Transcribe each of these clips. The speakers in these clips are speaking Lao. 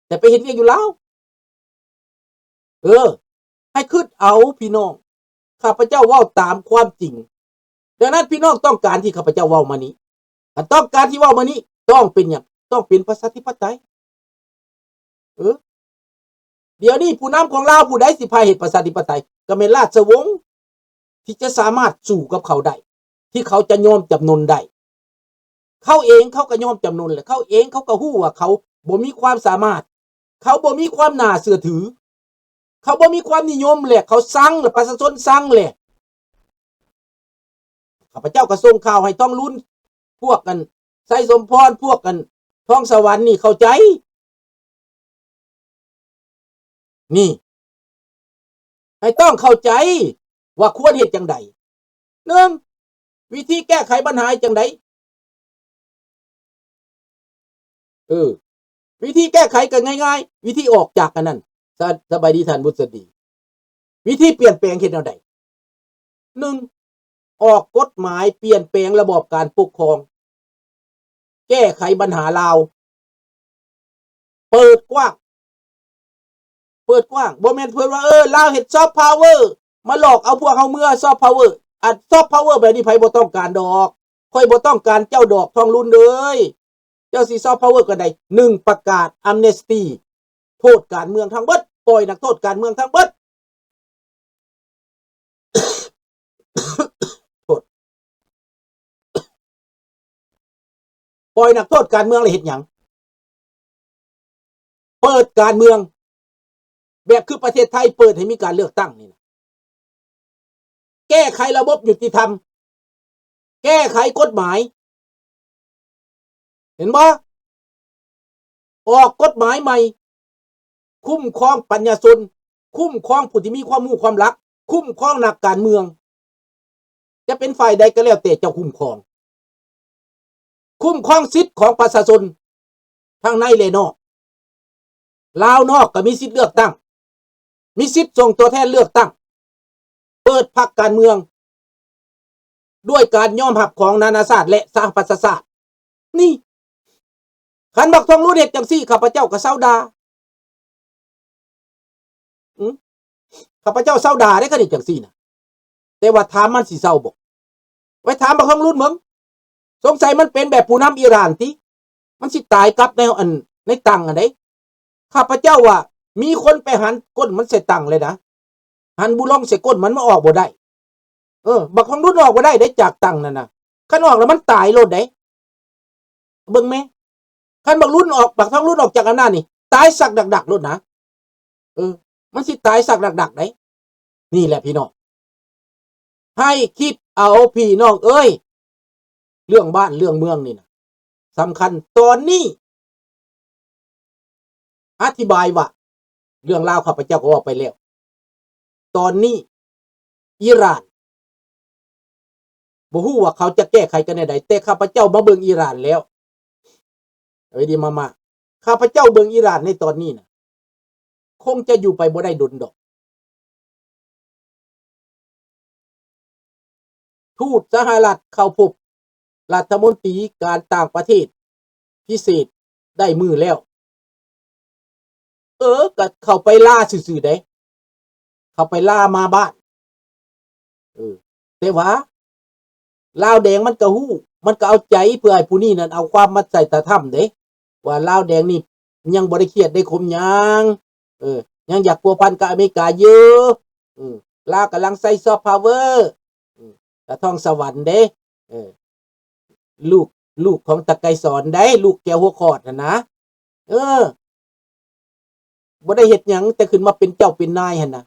ແຕ່ໄປເຮັດວຽກຢູ່ລາວ. ເອີ ໃຫ້ຄິດເອົາພີ່ນ້ອງ, ຂ້າພະເຈົ້າເວົ້າຕາມຄວາມຈິງ. ດັ່ງນັ້ນ ພີ່ນ້ອງຕ້ອງການທີ່ຂ້າພະເຈົ້າເວົ້າມານີ້, ຄັນຕ້ອງການທີ່ເວົ້າມານີ້ ຕ້ອງເປັນຫຍັງ? ຕ້ອງເປັນປະຊາທິປະໄຕ. ເອີ ດຽວນີ້ຜູ້ນຳຂອງລາວຜູ້ໃດຊິພາເຮັດປະຊາທິປະໄຕ? ກໍແມ່ນລາຊະວົງທີ່ຈະສາມາດສູ້ກັບເຂົາໄດ້, ທີ່ເຂົາຈະຍອມຈຳນົນໄດ້. ເຂົາເອງເຂົາກໍຍອມຈຳນົນແຫຼະ, ເຂົາເອງເຂົາກໍຮູ້ວ່າເຂົາບໍ່ມີຄວາມສາມາດ, ເຂົາບໍ່ມີຄວາມໜ້າເຊື່ອຖື, ເຂົາບໍ່ມີຄວາມນິຍົມແຫຼະ, ເຂົາຊັງແຫຼະ, ປະຊາຊົນຊັງແຫຼະ. ຂ້າພະເຈົ້າກໍສົ່ງຂ່າວໃຫ້ທອງລຸນ, ພວກອັນໄຊສົມພອນ, ພວກອັນທອງສະຫວັນນີ້ເຂົ້າໃຈ. ນີ້ ໃຫ້ຕ້ອງເຂົ້າໃຈວ່າຄວນເຮັດຈັ່ງໃດ. ໜຶ່ງ ວິທີແກ້ໄຂບັນຫາຈັ່ງໃດ? ເອີ ວິທີແກ້ໄຂກໍງ່າຍໆ, ວິທີອອກຈາກອັນນັ້ນ. ສະ ສະບາຍດີທ່ານບຸດສະດີ. ວິທີປ່ຽນແປງເຮັດແນວໃດ? ໜຶ່ງ ອອກກົດໝາຍປ່ຽນແປງລະບອບການປົກຄອງ, ແກ້ໄຂບັນຫາລາວ, ເປີດກວ້າງ, ເປີດກວ້າງ. ບໍ່ແມ່ນເພິ່ນວ່າ ເອີ ລາວເຮັດຊອບພາວເວີ ມາຫຼອກເອົາພວກເຮົາເມືອຊອບພາວເວີ. ອັນຊອບພາວເວີແບບນີ້ໃຜບໍ່ຕ້ອງການດອກ. ຂ້ອຍບໍ່ຕ້ອງການເຈົ້າດອກ ທອງລຸນເອີຍ. ເຈົ້າຊິຊອບພາວເວີກັນໃດ? ໜຶ່ງ ປະກາດອຳເນສຕີ ໂທດການເມືອງທັງເບິດ, ປ່ອຍນັກໂທດການເມືອງທັງເບິດ. ໂທດ. ປ່ອຍນັກໂທດການເມືອງແລ້ວເຮັດຫຍັງ? ເປີດການເມືອງ ແບບຄືປະເທດໄທເປີດໃຫ້ມີການເລືອກຕັ້ງນີ້ນະ. ແກ້ໄຂລະບົບຍຸຕິທຳ, ແກ້ໄຂກົດໝາຍ. ເຫັນບໍ່? ອອກກົດໝາຍໃໝ່, ຄຸ້ມຄອງປັນຍາຊົນ, ຄຸ້ມຄອງຜູ້ທີ່ມີຄວາມຮູ້ຄວາມລັກ, ຄຸ້ມຄອງນັກການເມືອງ. ຈະເປັນຝ່າຍໃດກໍແລ້ວແຕ່ເຈົ້າຄຸ້ມຄອງ, ຄຸ້ມຄອງສິດຂອງປະຊາຊົນທັງໃນ ແລະ ນອກ. ລາວນອກກໍມີສິດເລືອກຕັ້ງ, ມີສິດສົ່ງຕົວແທນເລືອກຕັ້ງ, ເປີດພັກການເມືອງ ດ້ວຍການຍອມຮັບຂອງນານາຊາດ ແລະ ສະຫະປະຊາຊາດ. ນີ້ ຄັນບັກທອງລຸນເຮັດຈັ່ງຊີ້ ຂ້າພະເຈົ້າກໍເຊົາດ່າ. ອື ຂ້າພະເຈົ້າເຊົາດ່າເດ້ ຄັນເຮັດຈັ່ງຊີ້ນະ. ແຕ່ວ່າຖາມມັນຊິເຊົາບໍ່? ໄປຖາມບັກທອງລຸນເບິ່ງ. ສົງໄສມັນເປັນແບບຜູ້ນຳອີຣານຕິ? ມັນຊິຕາຍກັບໃນ ອັນ ໃນຕັງຫັ້ນເດ້. ຂ້າພະເຈົ້າວ່າມີຄົນໄປຫັນກົ້ນມັນໃສ່ຕັງເລີຍນະ. ຫັນບູລອງໃສ່ກົ້ນມັນ ມັນອອກບໍ່ໄດ້. ເອີ ບັກທອງລຸນອອກບໍ່ໄດ້ເດ້ຈາກຕັງນັ້ນນະ. ຄັນອອກແລ້ວມັນຕາຍໂລດເດ້. ເບິ່ງແມະ ຄັນບັກລຸນອອກ ບັກທອງລຸນອອກຈາກອຳນາດນີ້ ຕາຍສັກດັກໆໂລດນະ. ເອີ ມັນຊິຕາຍສັກດັກໆໄດ໋. ນີ້ແຫຼະພີ່ນ້ອງ ໃຫ້ຄິດເອົາພີ່ນ້ອງເອີຍ ເລື່ອງບ້ານເລື່ອງເມືອງນີ້ນະ ສຳຄັນ. ຕອນນີ້ ອະທິບາຍວ່າ ເລື່ອງລາວຂ້າພະເຈົ້າກໍເວົ້າໄປແລ້ວ. ຕອນນີ້ອີຣານ ບໍ່ຮູ້ວ່າເຂົາຈະແກ້ໄຂກັນແນວໃດ, ແຕ່ຂ້າພະເຈົ້າມາເບິ່ງອີຣານແລ້ວ. ເອີ ດີມາມາ ຂ້າພະເຈົ້າເບິ່ງອີຣານໃນຕອນນີ້ນະ ຄົງຈະຢູ່ໄປບໍ່ໄດ້ດົນດອກ. ທູດສະຫະລັດເຂົ້າພົບລັດຖະມົນຕີການຕ່າງປະເທດພິເສດໄດ້ມື້ແລ້ວ. ເອີ ກະເຂົ້າໄປລາຊື່ໆເດ້ ເຂົ້າໄປລາມາບ້ານ. ເອີ ແຕ່ວ່າລາວແດງມັນກະຮູ້ ມັນກະເອົາໃຈເພື່ອໃຫ້ຜູ້ນີ້ນັ້ນເອົາຄວາມມາໃສ່ຕາທຳເດ້ ວ່າລາວແດງນີ້ຍັງບໍ່ໄດ້ຄຽດໄດ້ຄົມຫຍັງ ເອີ ຍັງຢາກພົວພັນກັບອາເມລິກາຢູ່. ເອີ ລາວກຳລັງໃຊ້ຊອບພາວເວີ ເອີ ກະທອງສະຫວັນເດ້ ເອີ ລູກ ລູກຂອງຕະໄກສອນໄດ໋ ລູກແກ້ວຫົວຂອດຫັ້ນນະ. ເອີ ບໍ່ໄດ້ເຮັດຫຍັງ ແຕ່ຂຶ້ນມາເປັນເຈົ້າເປັນນາຍຫັ້ນນະ.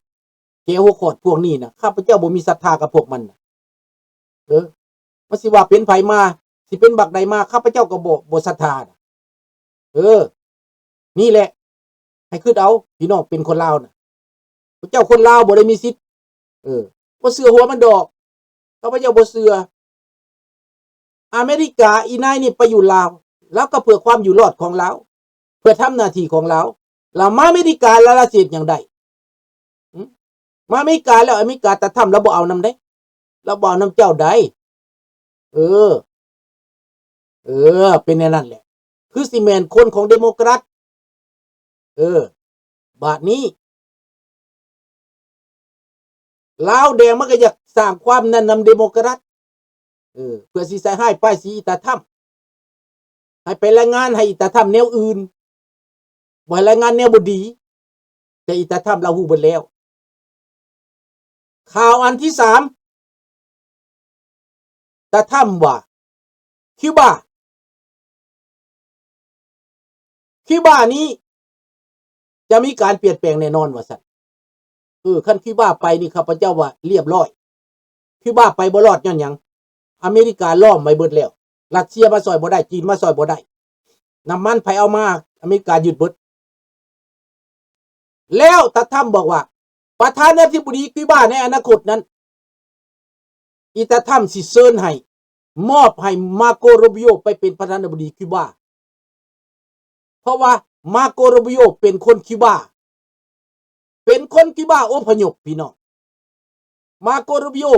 ແກ້ວຫົວຂອດພວກນີ້ນະ ຂ້າພະເຈົ້າບໍ່ມີສັດທາກັບພວກມັນນະ. ເອີ ມັນຊິວ່າເປັນໃຜມາ ຊິເປັນບັກໃດມາ ຂ້າພະເຈົ້າກໍບໍ່ ບໍ່ສັດທານະ. ເອີ ນີ້ແຫຼະ ໃຫ້ຄິດເອົາ ພີ່ນ້ອງເປັນຄົນລາວນະ ພວກເຈົ້າຄົນລາວບໍ່ໄດ້ມີສິດ ເອີ ບໍ່ເຊື່ອຫົວມັນດອກ. ຂ້າພະເຈົ້າບໍ່ເຊື່ອ. ອາເມລິກາ ອີນາຍນີ້ໄປຢູ່ລາວ ລາວກໍເພື່ອຄວາມຢູ່ລອດຂອງລາວ ເພື່ອທຳໜ້າທີ່ຂອງລາວ. ລາວມາອາເມລິກາ ລາວ ລາວຊິເຮັດຫຍັງໄດ້? ຫຶ? ມາອາເມລິກາແລ້ວ ອາເມລິກາຕັດທຳ ລາວບໍ່ເອົານຳເດ້ ລາວບໍ່ເອົານຳເຈົ້າໃດ. ເອີ ເອີ ເປັນແນວນັ້ນແຫຼະ. ຄືຊິແມ່ນຄົນຂອງເດໂມຄຣັດ ເອີ ບາດນີ້ ລາວແດງມັນກໍຢາກສ້າງຄວາມນັ້ນນຳເດໂມແຄຣັດ ເອີ ເພື່ອຊິໃສ່ຮ້າຍປ້າຍສີອີຕາທຳ ໃຫ້ໄປລາຍງານໃຫ້ອີຕາທຳແນວອື່ນ ບໍ່ໃຫ້ລາຍງານແນວບໍ່ດີ ແຕ່ອີຕາທຳລາວຮູ້ເບິດແລ້ວ. ຂ່າວອັນທີສາມ ຕາທຳວ່າ ຄິວບາ ຄິວບານີ້ຈະມີການປ່ຽນແປງແນ່ນອນວ່າຊັ້ນ. ເອີ ຄັນຄິວບາໄປນີ້ ຂ້າພະເຈົ້າວ່າລຽບລ້ອຍ. ຄິວບາໄປບໍ່ລອດຍ້ອນຫຍັງ? ອາເມລິກາລ້ອມໄວ້ເບິດແລ້ວ. ຣັດເຊຍມາຊ່ອຍບໍ່ໄດ້, ຈີນມາຊ່ອຍບໍ່ໄດ້. ນ້ຳມັນໃຜເອົາມາ? ອາເມລິກາຍຶດເບິດ. ແລ້ວຕາທຳບອກວ່າ ປະທານາທິບໍດີຄິວບາໃນອະນາຄົດນັ້ນ ອີຕາທຳຊິເຊີນໃຫ້ ມອບໃຫ້ມາໂກໂຣບິໂອໄປເປັນປະທານາທິບໍດີຄິວບາ ເພາະວ່າມາໂກໂຣບິໂອເປັນຄົນຄິວບາ ເປັນຄົນຄິວບາອົບພະຍົບ ພີ່ນ້ອງ. ມາໂກໂຣບິໂອ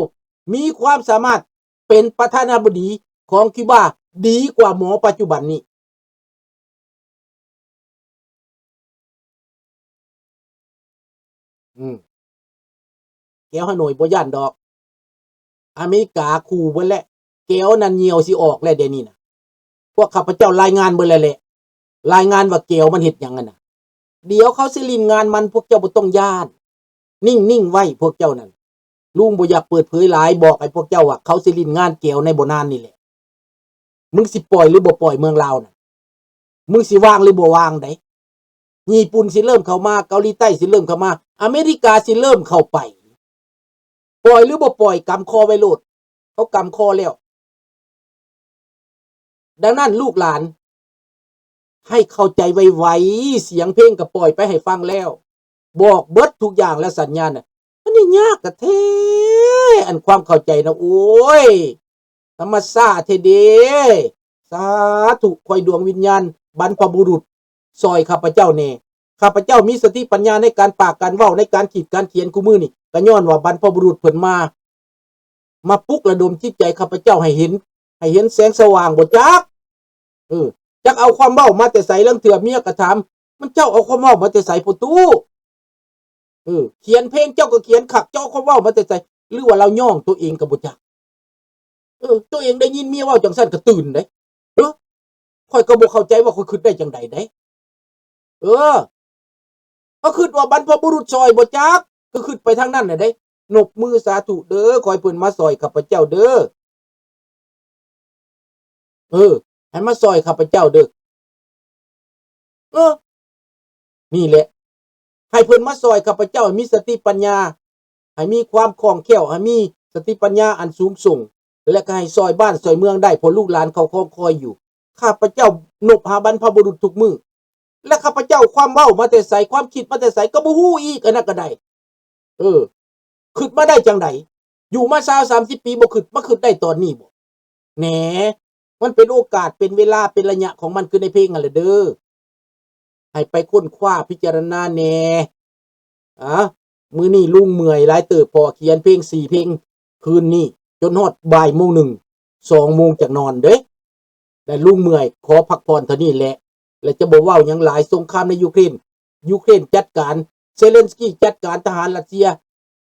ມີຄວາມສາມາດເປັນປະທານາທິບໍດີຂອງຄິວບາດີກວ່າໝໍປັດຈຸບັນນີ້. ອືມ ແກວຮາໂນຍບໍ່ຢ້ານດອກ. ອາເມລິກາຂູ່ເບິດແລ້ວ. ແກວນັ້ນຍ່ຽວຊິອອກແລ້ວດຽວນີ້ນະ. ພວກຂ້າພະເຈົ້າລາຍງານເບິດແລ້ວແຫຼະ. ລາຍງານວ່າແກວມັນເຮັດຫຍັງຫັ້ນນະ. ດຽວເຂົາຊິຫຼິ້ນງານມັນ, ພວກເຈົ້າບໍ່ຕ້ອງຢ້ານ. ນິ່ງໆໄວ້ພວກເຈົ້ານັ້ນ. ລຸງບໍ່ຢາກເປີດເຜີຍຫຼາຍ, ບອກໃຫ້ພວກເຈົ້າວ່າເຂົາຊິຫຼິ້ນງານແກວໃນບໍ່ນານນີ້ແຫຼະ. ມຶງຊິປ່ອຍຫຼືບໍ່ປ່ອຍເມືອງລາວນະ? ມຶງຊິວາງຫຼືບໍ່ວາງໃດ໋? ຍີ່ປຸ່ນຊິເລີ່ມເຂົ້າມາ, ເກົາຫຼີໃຕ້ຊິເລີ່ມເຂົ້າມາ, ອາເມລິກາຊິເລີ່ມເຂົ້າໄປ. ປ່ອຍຫຼືບໍ່ປ່ອຍ, ກຳຄໍໄວ້ໂລດ. ເຂົາກຳຄໍແລ້ວ. ດັ່ງນັ້ນລູກຫຼານໃຫ້ເຂົ້າໃຈໄວໆ, ສຽງເພງກໍປ່ອຍໄປໃຫ້ຟັງແລ້ວ, ບອກເບິດທຸກຢ່າງແລ້ວ, ສັນຍານນະ ມັນຫຍຸ້ງຍາກກະແທ້. ອັນຄວາມເຂົ້າໃຈນະ ໂອ້ຍ ທຳມະຊາດແທ້ເດ້. ສາທຸ, ຂ້ອຍດວງວິນຍານບັນພະບຸລຸດ ຊ່ອຍຂ້າພະເຈົ້າແດ່. ຂ້າພະເຈົ້າມີສະຕິປັນຍາໃນການປາກການເວົ້າ, ໃນການຂີດການຂຽນຄູ່ມື້ນີ້ ກໍຍ້ອນວ່າບັນພະບຸລຸດເພິ່ນມາ ມາປຸກລະດົມຈິດໃຈຂ້າພະເຈົ້າໃຫ້ເຫັນ, ໃຫ້ເຫັນແສງສະຫວ່າງບໍ່ຈັກ. ເອີ ຈັກເອົາຄວາມເວົ້າມາແຕ່ໃສ? ລາງເທື່ອເມຍກໍຖາມ, ມັນເຈົ້າເອົາຄວາມເວົ້າມາແຕ່ໃສພໍ່ຕູ້? ເອີ ຂຽນເພງເຈົ້າກໍຂຽນຄັກ, ເຈົ້າເອົາຄວາມເວົ້າມາແຕ່ໃສ? ຫຼືວ່າລາວຍ້ອງຕົວເອງກໍບໍ່ຈັກ. ເອີ ຕົວເອງໄດ້ຍິນເມຍເວົ້າຈັ່ງຊັ້ນກໍຕື່ນເດ້. ເອີ ຂ້ອຍກໍບໍ່ເຂົ້າໃຈວ່າຂ້ອຍຄິດໄດ້ຈັ່ງໃດເດ້. ເອີ ເຂົາຄິດວ່າບັນພະບຸລຸດຊ່ອຍບໍ່ຈັກ, ຄືຄິດໄປທາງນັ້ນນະເດ້. ນົບມືສາທຸເດີ້, ຂໍໃຫ້ເພິ່ນມາຊ່ອຍຂ້າພະເຈົ້າເດີ້. ເອີ ໃຫ້ມາຊ່ອຍຂ້າພະເຈົ້າເດີ້. ເອີ ນີ້ແຫຼະ, ໃຫ້ເພິ່ນມາຊ່ອຍຂ້າພະເຈົ້າໃຫ້ມີສະຕິປັນຍາ, ໃຫ້ມີຄວາມຄ່ອງແຄ້ວ, ໃຫ້ມີສະຕິປັນຍາອັນສູງສົ່ງ, ແລະ ກໍໃຫ້ຊ່ອຍບ້ານຊ່ອຍເມືອງໄດ້, ເພາະລູກຫຼານເຂົາຄອງຄອຍຢູ່. ຂ້າພະເຈົ້ານົບຫາບັນພະບຸລຸດທຸກມື້, ແລະ ຂ້າພະເຈົ້າຄວາມເວົ້າມາແຕ່ໃສ, ຄວາມຄິດມາແຕ່ໃສ ກໍບໍ່ຮູ້ອີກ, ອັນນັ້ນກໍໄດ້. ເອີ ຄິດມາໄດ້ຈັ່ງໃດ? ຢູ່ມາຊາວສາມສິບປີບໍ່ຄິດ, ມາຄິດໄດ້ຕອນນີ້ບໍ? ແໜ ມັນເປັນໂອກາດ, ເປັນເວລາ, ເປັນໄລຍະຂອງມັນ, ຄືໃນເພງຫັ້ນແຫຼະເດີ້. ໃຫ້ໄປຄົ້ນຄວ້າພິຈາລະນາແດ່. ອາ ມື້ນີ້ລຸງເມື່ອຍຫຼາຍເຕີບ, ເພາະຂຽນເພງສີ່ເພງຄືນນີ້ ຈົນຮອດບ່າຍໂມງໜຶ່ງ ສອງໂມງຈັ່ງນອນເດ້. ແລະ ລຸງເມື່ອຍ, ຂໍພັກຜ່ອນເທົ່ານີ້ແຫຼະ ແລະ ຈະບໍ່ເວົ້າຫຍັງຫຼາຍ. ສົງຄາມໃນຢູເຄຣນ, ຢູເຄຣນຈັດການ, ເຊເລັນສະກີຈັດການ, ທະຫານຣັດເຊຍ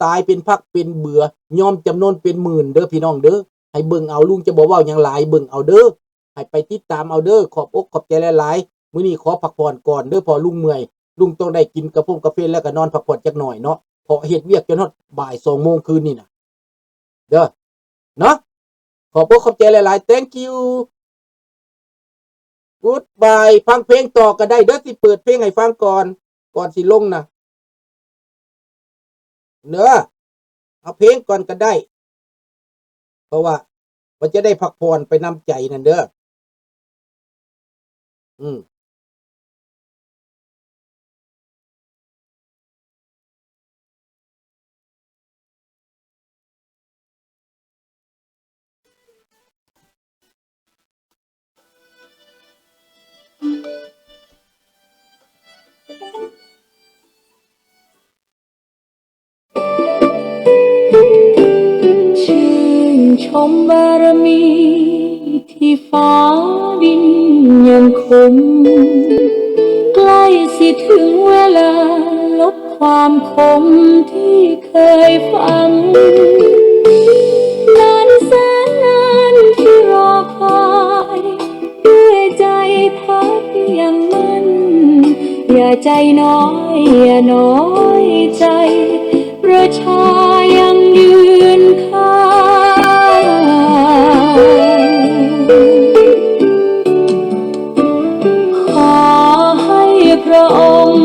ຕາຍເປັນພັກເປັນເບືອ, ຍອມຈຳນົນເປັນໝື່ນເດີ້ພີ່ນ້ອງເດີ້. ໃຫ້ເບິ່ງເອົາ, ລຸງຈະບໍ່ເວົ້າຫຍັງຫຼາຍ, ເບິ່ງເອົາເດີ້. ໃຫ້ໄປຕິດຕາມເອົາເດີ້. ຂອບອົກຂອບໃຈຫຼາຍໆ. ມື້ນີ້ຂໍພັກຜ່ອນກ່ອນເດີ້, ເພາະລຸງເມື່ອຍ, ລຸງຕ້ອງໄດ້ກິນກາຟົງກາເຟ ແລ້ວກໍນອນພັກຜ່ອນຈັກໜ້ອຍເນາະ, ເພາະເຮັດວຽກຈົນຮອດບ່າຍສອງໂມງຄືນນີ້ນະ. ເດີ ເນາະ. ຂອບອົກຂອບໃຈຫຼາຍໆ. Thank you. Goodbye. ຟັງເພງຕໍ່ກໍໄດ້ເດີ, ຊິເປີດເພງໃຫ້ຟັງກ່ອນ, ກ່ອນຊິລົງນະ ເດີ. ເອົາເພງກ່ອນກໍໄດ້, ເພາະວ່າມັນຈະໄດ້ພັກຜ່ອນໄປນຳໃຈນັ້ນເດີ. ອືມ. ຊື່ນຊົມບາລະມີທີ່ຟ້າດິນຍັງຄົງ ໃກ້ สิถึงเวลาลบความคมที่เคยฝัง นานแสนนานที่รอคอย ด้วยใจพักยังมั่น อย่าใจน้อย อย่าน้อยใจ ประชายังยืน